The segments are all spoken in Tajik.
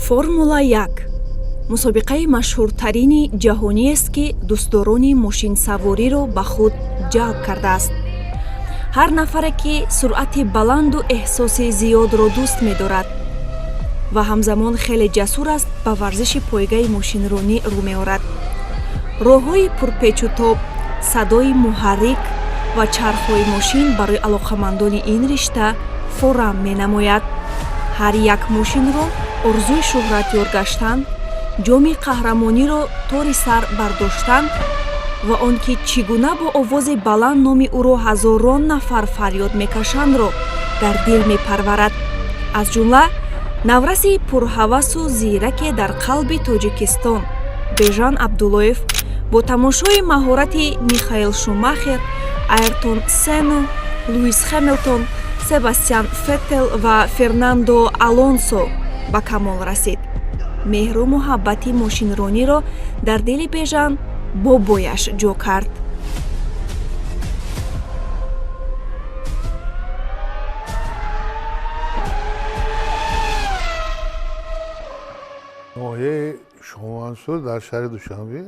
Формула 1 мусобиқаи машҳуртарини ҷаҳониест, ки дӯстдорони мошинсавориро ба худ ҷалб кардааст. Ҳар нафаре, ки суръати баланду эҳсоси зиёдро дӯст медорад ва ҳамзамон хеле ҷасур аст, ба варзиши пойгаи мошинронӣ рӯ меорад. Роҳҳои пурпечутоб, садои муҳаррик ва чархҳои мошин барои алоқамандони ин ришта форам менамояд. Ҳар як мошинро орзуи шӯҳратёр гаштан, ҷоми қаҳрамониро тори сар бардоштан ва он ки чӣ гуна бо овози баланд номи ӯро ҳазорон нафар фарёд мекашандро дар дил мепарварад. Аз ҷумла навраси пурҳавасу зираке дар қалби Тоҷикистон, Бежан Абдуллоев, бо тамошои маҳорати Михаил Шумахер, Айртон Сенна, Луис Хэмилтон, Себастьян Феттел ва Фернандо Алонсо ба камол расид. Меҳру муҳаббати мошинрониро дар дили Бежан бобояш ҷо кард. Ноҳияи Шоҳмансур дар шаҳри Душанбе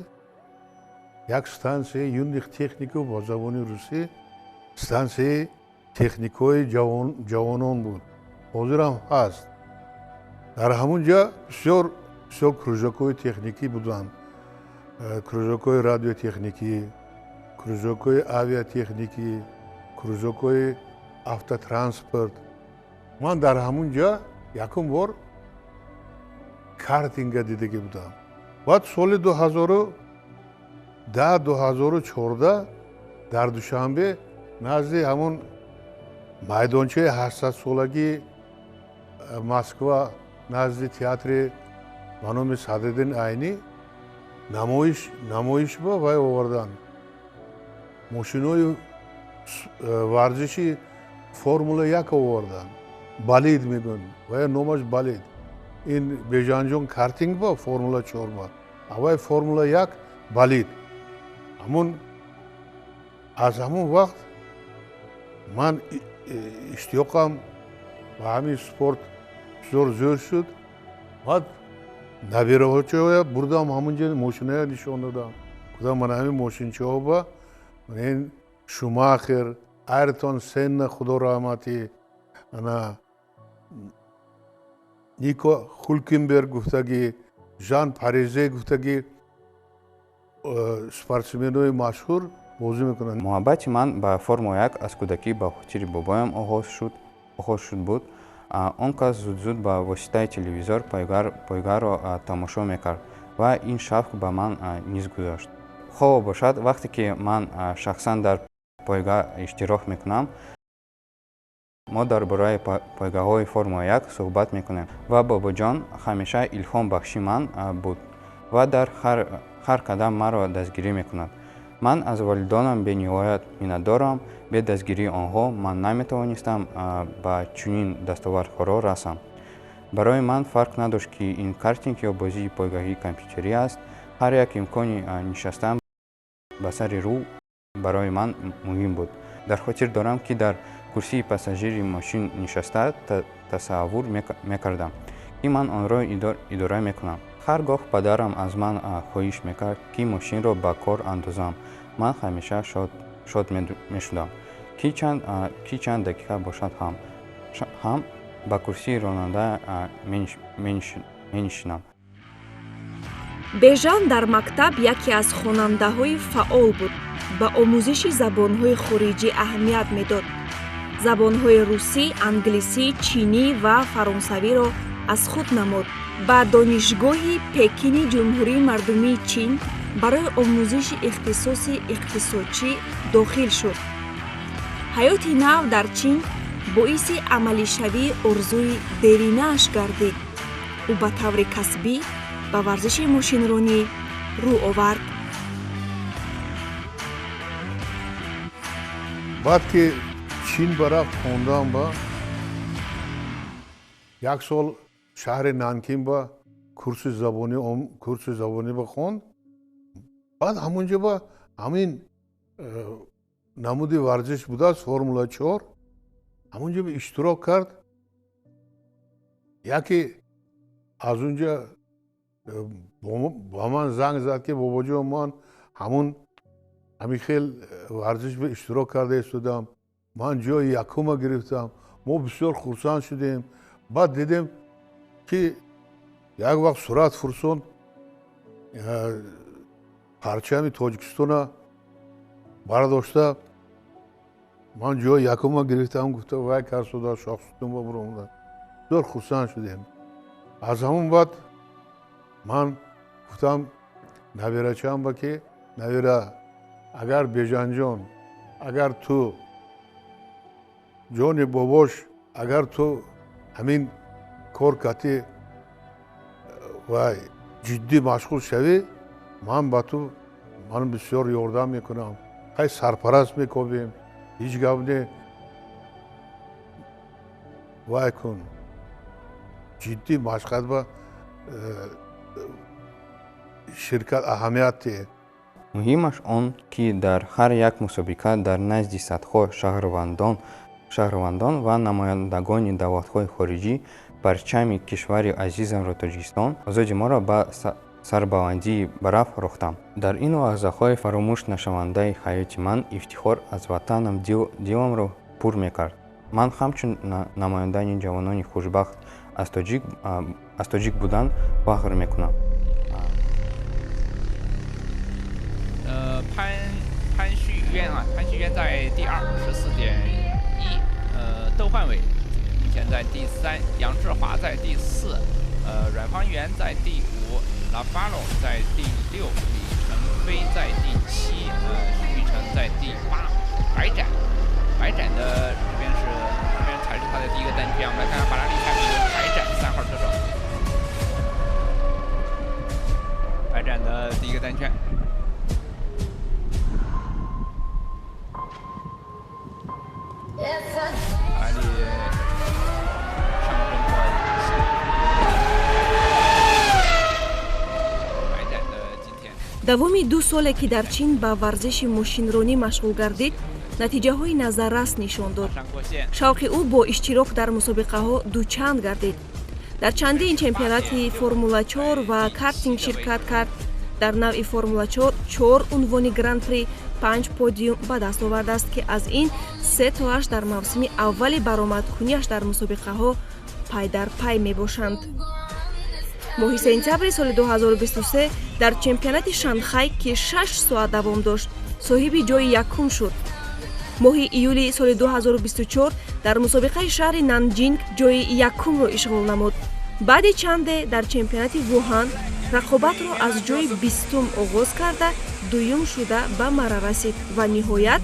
як стансияи юных техников, бо забони русӣ стансияи техникҳои ҷавонон буд, ҳозирам ҳаст. Дар ҳамун ҷа бисёр бисёр кружокҳои техникӣ буданд: кружокҳои радиотехникӣ, кружокҳои авиатехникӣ, кружокҳои автотранспорт. Ман дар ҳамун ҷа якум бор картинга дидагӣ будам. Баъд соли 2010, 2014 дар Душанбе назди ҳамун майдончаи 800-солагии Москва, назди театри ба номи Садриддин Айнӣ намоиш ба вай овардан мошинои варзиши Формула 1 овардан. Болид мегӯянд вая, номаш болид. Ин Бежанҷон картинг ба Формула 4 ба, авай Формула 1 болид. Ҳамун аз ҳамун вақт ман иштиёқам ба ҳамин спорт бисёр зӯр шуд. Баъд набираҳочоя бурдам, ҳамун ҷо мошиная нишон додам, гуфтам: «Мана ҳамин мошинчаҳо ба ин Шумахер, Айртон Сенна, худо раҳматӣ, ана Нико Хулкенберг гуфтагӣ, Жан Паризе гуфтагӣ, спортсменои машҳур бозӣ мекунанд.» Муҳаббати ман ба Формула 1 аз кӯдакӣ ба хотири бобоям оғоз шуд буд. Он кас зуд-зуд ба воситаи телевизор пойгаро тамошо мекард ва ин шавқ ба ман низ гузашт. Хоҳо бошад, вақте ки ман шахсан дар пойга иштирок мекунам, мо дар бораи пойгаҳои Формула 1 суҳбат мекунем ва бобоҷон ҳамеша илҳом бахши ман буд ва дар ҳар қадам маро дастгирӣ мекунад. Ман аз волидонам бениҳоят миннатдорам. Бе дастгирии онҳо ман наметавонистам ба чунин дастовардҳоро расам. Барои ман фарқ надошт, ки ин картинг ё бозии пойгаҳии компютерӣ аст. Ҳар як имкони нишастан ба сари рул барои ман муҳим буд. Дар хотир дорам, ки дар курсии пассажири мошин нишаста тасаввур мекардам, ки ман онро идора мекунам. Ҳар гоҳ падарам аз ман хоҳиш мекард, ки мошинро ба кор андозам, ман ҳамеша шод мешудам, ки чанд дақиқа бошад ҳам ба курсии ронанда менишинам. Бежан дар мактаб яке аз хонандаҳои фаъол буд. Ба омӯзиши забонҳои хориҷӣ аҳамият медод. Забонҳои русӣ, англисӣ, чинӣ ва фаронсавиро аз худ намуд. Ба Донишгоҳи Пекини Ҷумҳурии Мардумии Чин барои омӯзиши ихтисоси иқтисодчӣ дохил шуд. Ҳаёти нав дар Чин боиси амалишавии орзуи деринааш гардид. Ӯ ба таври касбӣ ба варзиши мошинронӣ рӯ овард. Баъд ки Чин барафт хондан, ба як сол шаҳри Нанкин ба курси забонӣ ба хонд. Баъд ҳамунҷо ба ҳамин намуди варзиш будааст, Формула 4, ҳамунҷо иштирок кард. Яке Аз унҷа ба ман занг зад, ки бобоҷон, ман ҳамун ҳамин хел варзиш ба иштирок карда истодам, ман ҷои якума гирифтам. Мо бисёр хурсанд шудем. Баъд дидем, ки як вақт сурат фурсон парчами Тоҷикистона бардошта, ман ҷои якума гирифтам гуфта, вай карсуда шохсутун ба буромада. Бисёр хурсанд шудем. Аз ҳамон баъд ман гуфтам набирачаам ба, ки набира, агар Бежанҷон, агар ту ҷони бобош, агар ту ҳамин кор кати вай ҷиддӣ машғул шавӣ, ман ба ту ман бисёр ёрдам мекунам, хай сарпараст мекобем, ҳеҷ гап не, вай кун, ҷиддӣ машқат ба ширкат аҳамият диҳ. Муҳимаш он, ки дар ҳар як мусобиқа дар назди садҳо шаҳрвандон ва намояндагони давлатҳои хориҷӣ парчами кишвари азизамро, Тоҷикистон озоди моро, ба сарбаландии барафрохтам. Дар ин лаҳзаҳои фаромӯш нашавандаи ҳаёти ман ифтихор аз ватанам диламро пур мекард. Ман ҳамчун намояндаи ҷавонони хушбахт аз тоҷик будан фахр мекунам. 潘旭渊啊，潘旭渊在第二，14.1。窦焕伟目前在第三，杨志华在第四，阮方圆在第五，拉法罗在第六，李晨飞在第七，徐玉成在第八，白展，白展的这边是这边才是他的第一个单圈。我们来看看法拉利产品白展3号车手，白展的第一个单圈。法拉利上个周末白展的今天。 Давоми 2 соле, ки дар Чин ба варзиши мошинронӣ машғул гардид, натиҷаҳои назаррас нишон дод. 上过线。 Шавқи ӯ бо иштирок дар мусобиқаҳо дучанд гардид. Дар чандин чемпионати Формула 4 ва картинг ширкат кард. Дар навъи Формула 4 чор унвони гран-при, панҷ подиум ба даст овардааст, ки аз ин се тоаш дар мавсими аввали баромадкунияш дар мусобиқаҳо пай дар пай мебошанд. Моҳи сентябри соли 2023 дар чемпионати Шанхай, ки 6 соат давом дошт, соҳиби ҷои якум шуд. Моҳи июли соли 2024 дар мусобиқаи шаҳри Нанҷинг ҷои якумро ишғол намуд. Баъди чанде дар чемпионати Вуҳан рақобатро аз ҷои 20-ум оғоз карда, дуюм шуда ба мара расид ва ниҳоят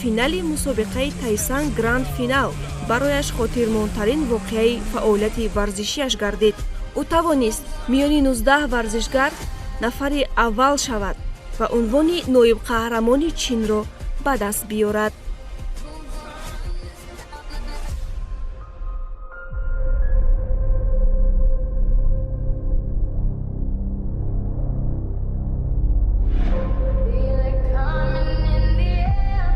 финали мусобиқаи Тайсан Гранд Финал барояш хотирмонтарин воқеаи фаъолияти варзишиаш гардид. Ӯ тавонист миёни 19 варзишгар нафари аввал шавад ва унвони ноибқаҳрамони Чинро ба даст биёрад. Feel it coming in the air.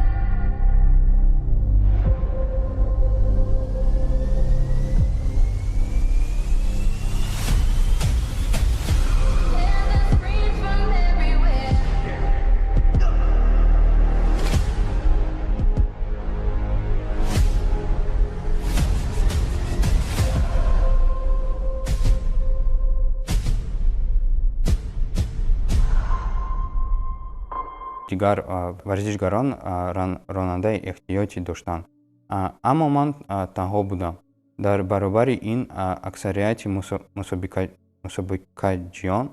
Hear the screams from everywhere. Дигар варзишгарон ронандаи эҳтиётӣ доштанд, аммо ман танҳо будам. Дар баробари ин аксарияти мусобиқаҷиён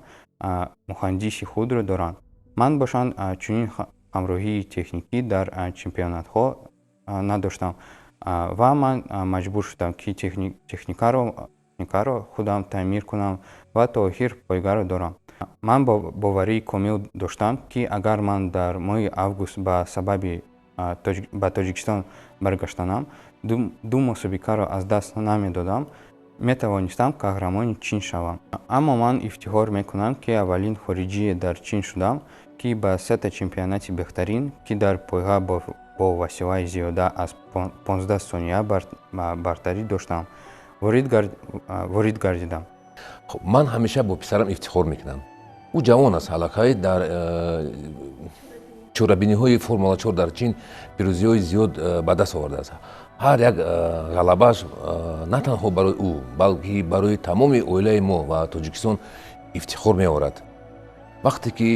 муҳандиси худро доранд. Ман бошанд чунин ҳамроҳии техникӣ дар чемпионатҳо надоштам ва ман маҷбур шудам, ки техникаро худам таъмир кунам ва то охир пойгаро дорам. Ман боварии комил доштам, ки агар ман дар моҳи август ба сабаби ба Тоҷикистон баргаштанам ду мусобиқаро аз даст намедодам, метавонистам қаҳрамони Чин шавам. Аммо ман ифтихор мекунам, ки аввалин хориҷие дар Чин шудам, ки ба сета чемпионати беҳтарин, ки дар пойга бо василаи зиёда аз 15 сония бартарӣ доштам, ворид гардидам. Хуб, ман ҳамеша бо писарам ифтихор мекунам. Ӯ ҷавон аст, аллакай дар чорабиниҳои Формула 4 дар Чин пирӯзиҳои зиёд ба даст овардааст. Ҳар як ғалабааш на танҳо барои ӯ, балки барои тамоми оилаи мо ва Тоҷикистон ифтихор меорад. Вақте ки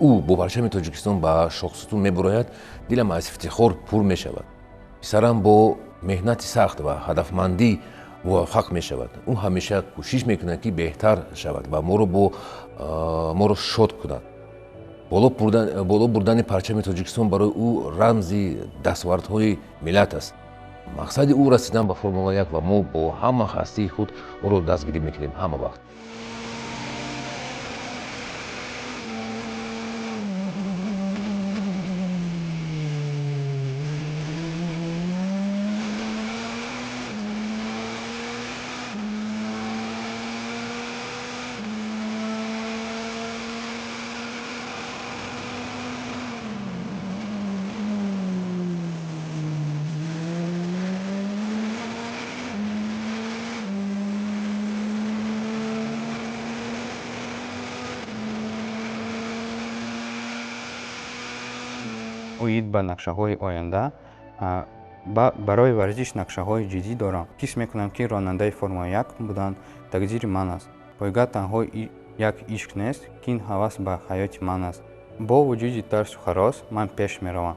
ӯ бо парчами Тоҷикистон ба шохсутун мебурояд, дилам аз ифтихор пур мешавад. Писарам бо меҳнати сахт ва ҳадафмандӣ муваффақ мешавад. Ӯ ҳамеша кӯшиш мекунад, ки беҳтар шавад ва моро шод кунад. Боло бурдани парчами Тоҷикистон барои ӯ рамзи дастовардҳои миллат аст. Мақсади ӯ расидан ба Формула 1 ва мо бо ҳама ҳастии худ ӯро дастгирӣ мекунем ҳама вақт. Оид ба нақшаҳои оянда, барои варзиш нақшаҳои ҷиддӣ дорам. Ҳис мекунам, ки ронандаи Формула 1 будан тақдири ман аст. Пойга танҳо як ишқ нест, ки ин ҳавас ба ҳаёти ман аст. Бо вуҷуди тарсу ҳарос ман пеш меравам.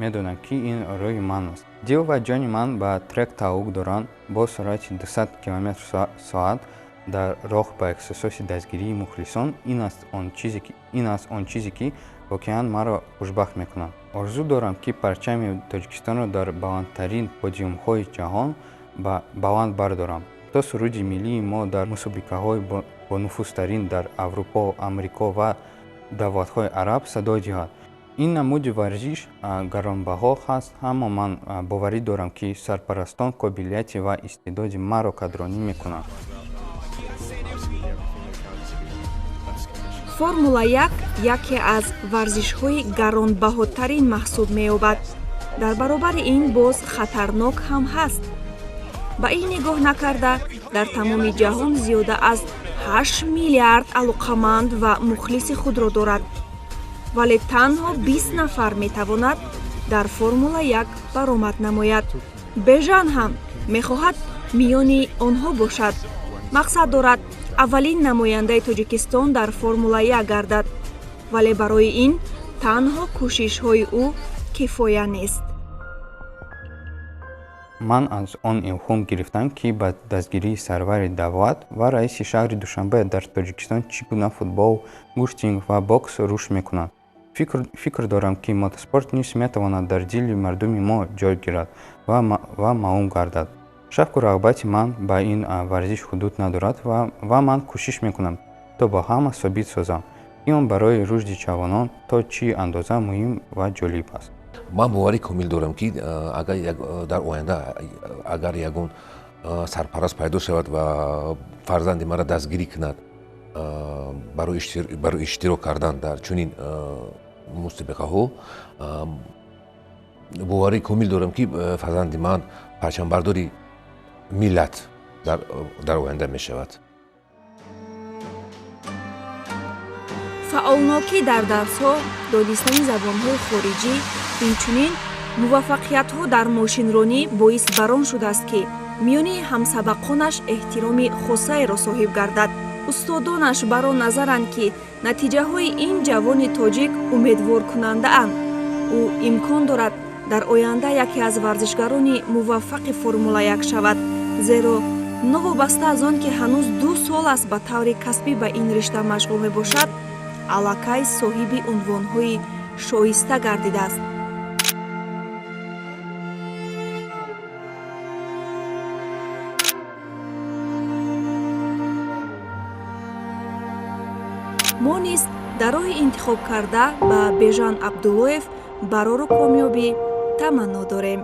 Медонам, ки ин рӯи ман аст. Дил ва ҷони ман ба трек тааллуқ доранд. Бо суръати 200 км/соат дар роҳ ба эҳсосоти дастгирии мухлисон ин аст он чизе, ки воқеан маро хушбахт мекунад. Орзу дорам, ки парчами Тоҷикистонро дар баландтарин подиумҳои ҷаҳон баланд бардорам, то суруди миллии мо дар мусобиқаҳои бонуфузтарин дар Аврупо, Амрико ва давлатҳои араб садо диҳад. Ин намуди варзиш гаронбаҳо ҳаст, аммо ман боварӣ дорам, ки сарпарастон қобилияти ва истеъдоди маро қадрдонӣ мекунанд. Формула 1 яке аз варзишҳои гаронбаҳотарин маҳсуб меёбад. Дар баробари ин боз хатарнок ҳам ҳаст. Ба ин нигоҳ накарда, дар тамоми ҷаҳон зиёда аз 8 миллиард алоқаманд ва мухлиси худро дорад. Вале танҳо 20 нафар метавонад дар Формула 1 баромад намояд. Бежан ҳам мехоҳад миёни онҳо бошад. Мақсад дорад аввалин намояндаи Тоҷикистон дар Формула 1 гардад. Вале барои ин танҳо кӯшишҳои ӯ кифоя нест. Ман аз он илҳом гирифтам, ки ба дастгирии сарвари давлат ва раиси шаҳри Душанбе дар Тоҷикистон чӣ гуна футбол, гӯштинг ва бокс рушд мекунанд. Фикр дорам, ки мотоспорт низ метавонад дар дили мардуми мо ҷой гирад ва маълум гардад. Шавқу рағбати ман ба ин варзиш ҳудуд надорад ва ман кӯшиш мекунам, то ба ҳама собит созам, ки он барои рушди ҷавонон то чӣ андоза муҳим ва ҷолиб аст. Ман боварӣ комил дорам, ки агар дар оянда агар ягон сарпараст пайдо шавад ва фарзанди маро дастгирӣ кунад барои иштирок кардан дар чунин мусобиқаҳо, боварӣ комил дорам, ки фарзанди ман парчамбардори миллат дар оянда мешавад. Фаъолнокӣ дар дарсҳо, донистани забонҳои хориҷӣ, инчунин муваффақиятҳо дар мошинронӣ боис бар он шудааст, ки миёни ҳамсабақонаш эҳтироми хосаеро соҳиб гардад. Устодонаш бар он назаранд, ки натиҷаҳои ин ҷавони тоҷик умедворкунандаанд. Ӯ имкон дорад дар оянда яке аз варзишгарони муваффақи Формула 1 шавад, зеро новобаста аз он ки ҳанӯз 2 сол аст ба таври касбӣ ба ин ришта машғул мебошад, аллакай соҳиби унвонҳои шоиста гардидааст. Мо низ дар роҳи интихобкарда ба Бежан Абдуллоев барору комёбӣ таманно дорем.